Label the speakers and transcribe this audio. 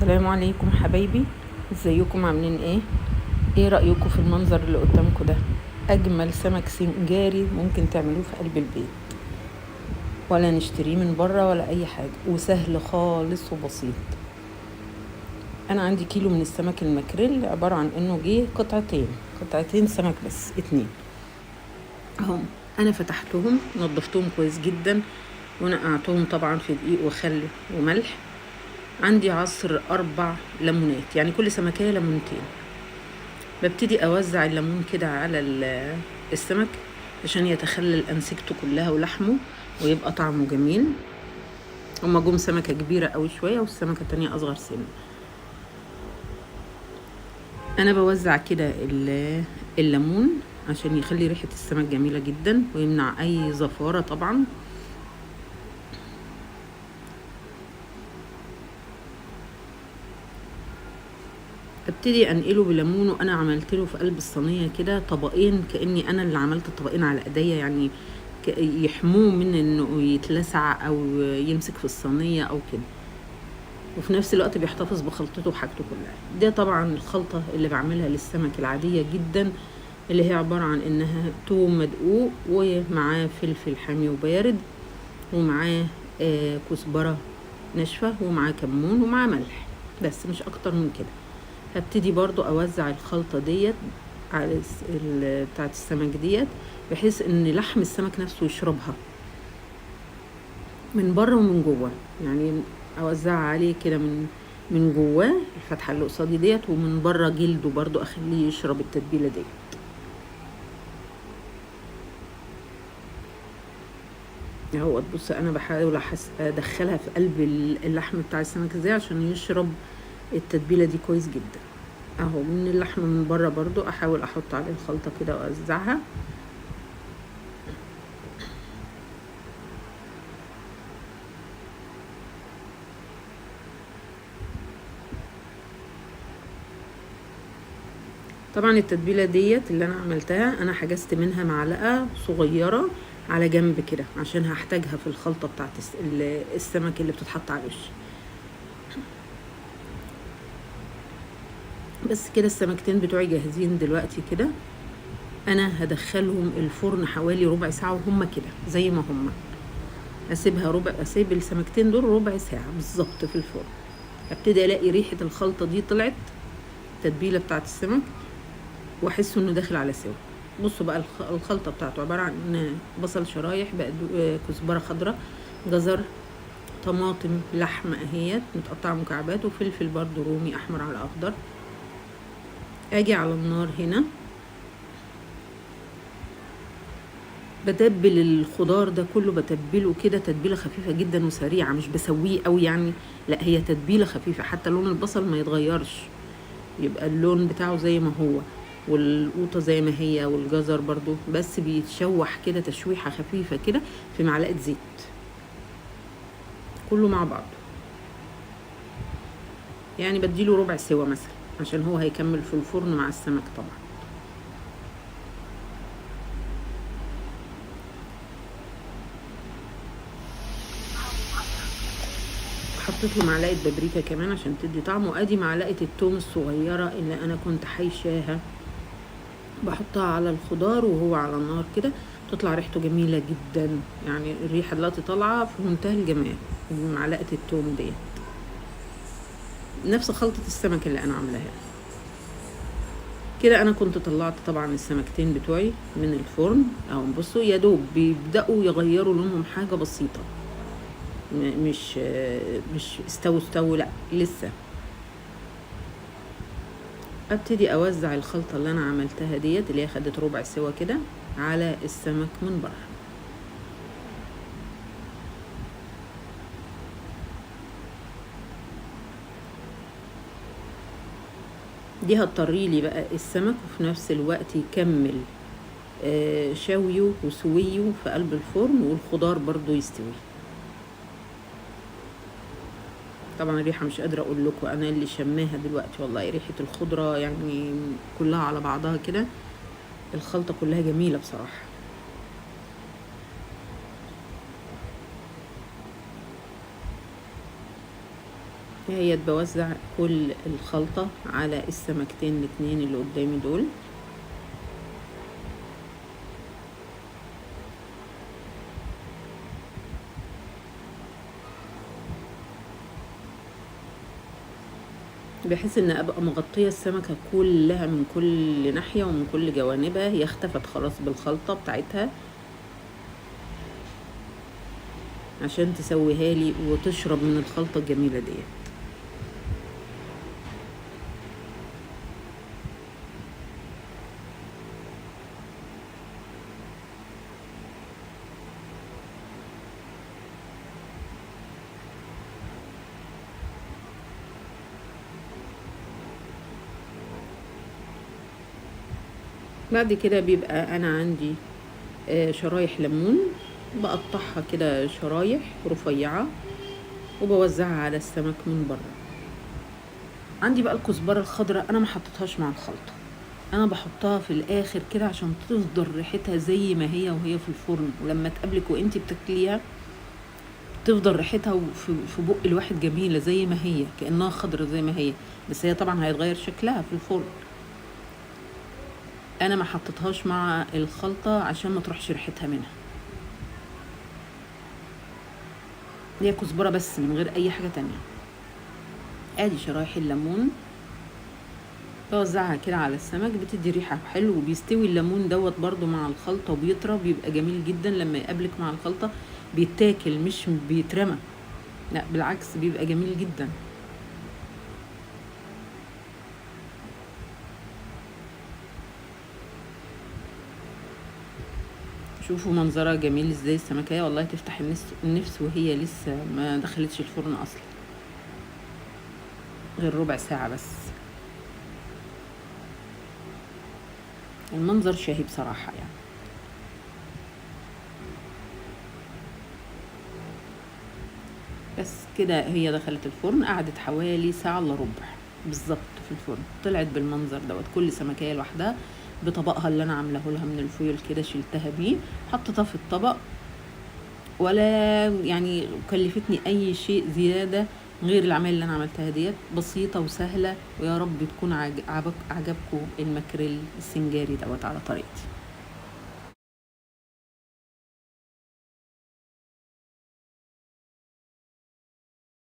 Speaker 1: السلام عليكم حبايبي، ازيكم عاملين ايه؟ ايه رأيكم في المنظر اللي قدامكم ده؟ اجمل سمك سنجاري ممكن تعملوه في قلب البيت، ولا نشتريه من بره ولا اي حاجة، وسهل خالص وبسيط. انا عندي كيلو من السمك الماكريل، عبارة عن انه جه قطعتين سمك بس، 2 اهم. انا فتحتهم نظفتهم كويس جدا ونقعتهم طبعا في دقيق وخل وملح. عندي عصر 4 ليمونات، يعني كل سمكية ليمونتين. ببتدي اوزع الليمون كده على السمك عشان يتخلل انسجته كلها ولحمه ويبقى طعمه جميل. هما جم سمكة كبيرة قوي شوية والسمكة التانية اصغر سنة. انا بوزع كده الليمون عشان يخلي ريحة السمك جميلة جدا ويمنع اي زفارة طبعا. ابتدي انقله بليمون، وانا عملت له في قلب الصينية كده طبقين، كاني انا اللي عملت الطبقين على ايديا، يعني يحموه من انه يتلسع او يمسك في الصينية او كده، وفي نفس الوقت بيحتفظ بخلطته وحاجته كلها. ده طبعا الخلطة اللي بعملها للسمك العادية جدا، اللي هي عبارة عن انها توم مدقوق ومعاه فلفل حامي وبارد ومعاه كزبره ناشفة ومعاه كمون ومعاه ملح، بس مش اكتر من كده. هبتدي برضو اوزع الخلطة ديت على بتاعت السمك ديت، بحيث ان لحم السمك نفسه يشربها من بره ومن جوه، يعني اوزعها عليه كده من جواه الفتحة اللي قصادي ديت، ومن بره جلده برضو اخليه يشرب التتبيلة ديت. اهو بص، انا بحاول ادخلها في قلب اللحم بتاع السمك ازاي عشان يشرب التتبيلة دي كويس جدا. اهو من اللحم من بره برضو احاول احط عليه الخلطة كده واوزعها. طبعا التتبيلة ديت اللي انا عملتها انا حجزت منها معلقة صغيرة على جنب كده عشان هحتاجها في الخلطة بتاعت السمك اللي بتتحط على الوش. بس كده السمكتين بتوعي جاهزين دلوقتي كده. انا هدخلهم الفرن حوالي ربع ساعة وهم كده زي ما هم، اسيب السمكتين دول ربع ساعة بالظبط في الفرن. ابتدي الاقي ريحة الخلطة دي طلعت، التتبيلة بتاعت السمك، واحس انه داخل على سوا. بصوا بقى الخلطة بتاعته عبارة عن بصل شرايح، كزبرة خضراء، جزر، طماطم، لحمة اهيت متقطعة مكعبات، وفلفل برضو رومي احمر على اخضر. اجي على النار هنا بتبل الخضار ده كله، بتبله كده تتبيله خفيفة جدا وسريعة، مش بسويه قوي يعني، لا هي تتبيله خفيفة حتى لون البصل ما يتغيرش، يبقى اللون بتاعه زي ما هو، والقوطه زي ما هي، والجزر برضو، بس بيتشوح كده تشويحه خفيفة كده في معلقه زيت، كله مع بعضه. يعني بديله ربع سوا مثلا عشان هو هيكمل في الفرن مع السمك طبعا. حطيت له معلقه بابريكا كمان عشان تدي طعم، وادي معلقه التوم الصغيرة اللي انا كنت حيشاها بحطها على الخضار وهو على النار كده، تطلع ريحته جميلة جدا، يعني الريحة دلوقتي طالعه في منتهى الجمال معلقه التوم ديت. نفس خلطه السمك اللي انا عاملاها كده. انا كنت طلعت طبعا السمكتين بتوعي من الفرن اهو، بصوا يا دوب بيبداوا يغيروا لونهم حاجة بسيطة، مش استووا لا لسه. ابتدي اوزع الخلطة اللي انا عملتها ديت اللي هي خدت ربع سوا كده على السمك من بره. دي هتطري لي بقى السمك، وفي نفس الوقت يكمل شوية وسويه في قلب الفرن، والخضار برضو يستوي. طبعا الريحة مش قادرة اقول لكم، انا اللي شماها دلوقتي والله، ريحه الخضرة يعني كلها على بعضها كده، الخلطة كلها جميلة بصراحة. هي بوزع كل الخلطة على السمكتين الاتنين اللي قدامي دول. بحيث ان ابقى مغطية السمكة كلها من كل ناحية ومن كل جوانبها. هي اختفت خلاص بالخلطة بتاعتها عشان تسويها لي وتشرب من الخلطة الجميلة دي. بعد كده بيبقى انا عندي شرايح ليمون، بقطعها كده شرايح رفيعة وبوزعها على السمك من بره. عندي بقى الكزبرة الخضراء، انا ما حطيتهاش مع الخلطة، انا بحطها في الاخر كده عشان تفضل ريحتها زي ما هي وهي في الفرن، ولما تقابلك وانتي بتاكليها تفضل ريحتها في بق الواحد جميلة زي ما هي، كأنها خضرة زي ما هي، بس هي طبعا هيتغير شكلها في الفرن. انا ما حطيتهاش مع الخلطة عشان ما تروحش ريحتها منها. هي كزبرة بس من غير اي حاجة تانية. ادي شرايح الليمون بوزعها كده على السمك، بتدي ريحة حلو، وبيستوي الليمون دوت برضو مع الخلطة وبيطرى، بيبقى جميل جدا لما يقابلك مع الخلطة، بيتاكل مش بيترمى، لا بالعكس بيبقى جميل جدا. شوفوا منظرها جميل ازاي السمكية، والله تفتح النفس وهي لسه ما دخلتش الفرن اصلا غير ربع ساعة بس. المنظر شهي بصراحة يعني. بس كده هي دخلت الفرن، قعدت حوالي ساعة الا ربع بالظبط في الفرن، طلعت بالمنظر دوت، كل سمكية لوحدها بطبقها اللي انا عاملاه لها من الفويل كده، شلتها بيه حطيتها في الطبق، ولا يعني كلفتني اي شيء زيادة غير العمل اللي انا عملتها ديت، بسيطة وسهلة. ويا رب تكون عجبكم الماكريل السنجاري دوت على طريقتي.